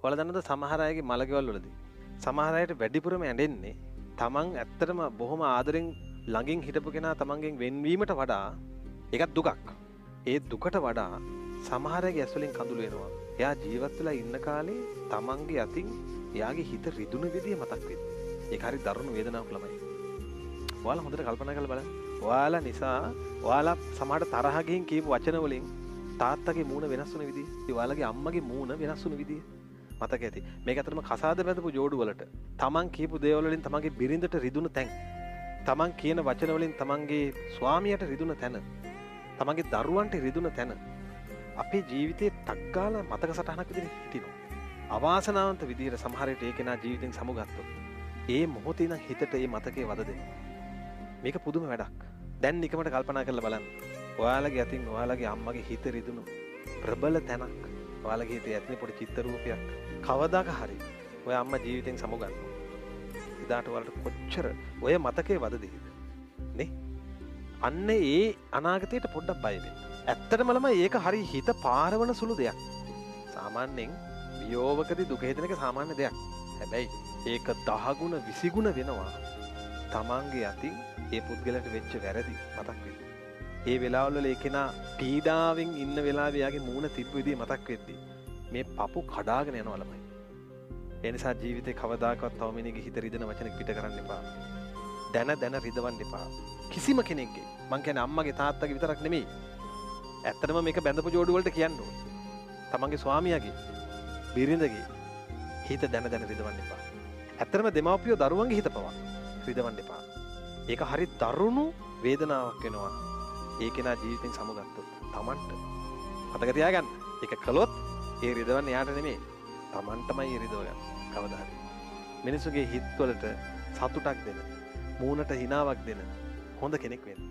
ඔයාලා දන්නවද සමහර අයගේ මලකෙවල් වලදී සමහර අයට වැඩිපුරම ඇඬෙන්නේ තමන් ඇත්තටම බොහොම ආදරෙන් ළඟින් හිටපු කෙනා තමන්ගෙන් වෙන්වීමට වඩා ඒකත් දුකක්. ඒ දුකට වඩා සමහර අයගේ ඇස් වලින් කඳුළු එනවා. එයා ජීවත් වෙලා ඉන්න කාලේ තමන්ගේ අතින් එයාගේ හිත රිදුන විදිය මතක් වෙද්දී. ඒක හරි දරුණු වේදනාවක් ළමයි. ඔයාලා හොඳට කල්පනා කරලා බලන්න. ඔයාලා නිසා ඔයාලා සමහරට තරහ ගිහින් කියපු වචන වලින් තාත්තගේ මූණ වෙනස් වුණ විදිය, ඔයාලගේ අම්මගේ මූණ වෙනස් වුණ විදිය මතක ඇති. මේක ඇත්තටම කසාද බැඳපු ජෝඩු වලට තමන් කියපු දේවල් වලින් තමන්ගේ බිරිඳට රිදුන තැන්, තමන් කියන වචන වලින් තමන්ගේ ස්වාමියාට රිදුන තැන, තමන්ගේ දරුවන්ට රිදුන තැන අපේ ජීවිතේ ටක් ගාලා මතක සටහනක් විදිහට හිටිනවා. අවාසනාවන්ත විදිහට සමහර විට ඒ කෙනා ජීවිතෙන් සමුගත්තොත් ඒ මොහොතේ ඉඳන් හිතට ඒ මතකේ වද දෙනවා. මේක පුදුම වැඩක්. දැන් නිකමට කල්පනා කරලා බලන්න. ඔයාලගේ අතින් ඔයාලගේ අම්මගේ හිත රිදුණු ප්‍රබල තැනක්, ඔයාලගේ හිතේ ඇතින පොඩි චිත්‍ර රූපයක් කවදාක හරි ඔය අම්මා ජීවිතෙන් සමුගන්නවා. එදාට ඔයාලට කොච්චර ඔය මතකේ වද දෙයිද නේ? අන්න ඒ අනාගතයට පොඩ්ඩක් බය වෙන්න. ඇත්තටම ළමයි ඒක හරි හිත පාරවන සුළු දෙයක්. සාමාන්‍යයෙන් වියෝවකදී දුක හිතෙන එක සාමාන්‍ය දෙයක්. හැබැයි ඒක 10 ගුණ 20 ගුණ වෙනවා තමන්ගේ අතින් ඒ පුද්ගලයාට වෙච්ච වැරදි මතක් වෙද්දී. ඒ වෙලාවල් වල ඒ කෙනා පීඩාවෙන් ඉන්න වෙලාවේ එයාගේ මූණ තිබ්බ විදිය මතක් වෙද්දී මේ පපු කඩාගෙන යනවා ළමයි. ඒ නිසා ජීවිතේ කවදාකවත් තව මිනිහගේ හිත රිදෙන වචන පිට කරන්න එපා. දැන දැන රිදවන්න එපා. කිසිම කෙනෙක්ගේ, මං කියන්නේ අම්මගේ තාත්තගේ විතරක් නෙමෙයි. ඇත්තටම මේක බැඳපු ජෝඩු වලට කියන්න ඕනේ. තමන්ගේ ස්වාමියාගේ, බිරිඳගේ හිත දැන දැන රිදවන්න එපා. ඇත්තටම දෙමව්පියෝ දරුවන්ගේ හිත පවා රිදවන්න එපා. ඒක හරි දරුණු වේදනාවක් වෙනවා. ඒ කෙනා ජීවිතෙන් සමුගත්තොත් තමන්ට මතක තියාගන්න. ඒක කළොත් ඒ රිදවන්නේ එයාට නෙමෙයි, තමන්ටමයි ඒ රිදව ගන්න කවදා හරි. මිනිසුගේ හිත්වලට සතුටක් දෙන, මූණට හිනාවක් දෙන හොඳ කෙනෙක් වෙන්න.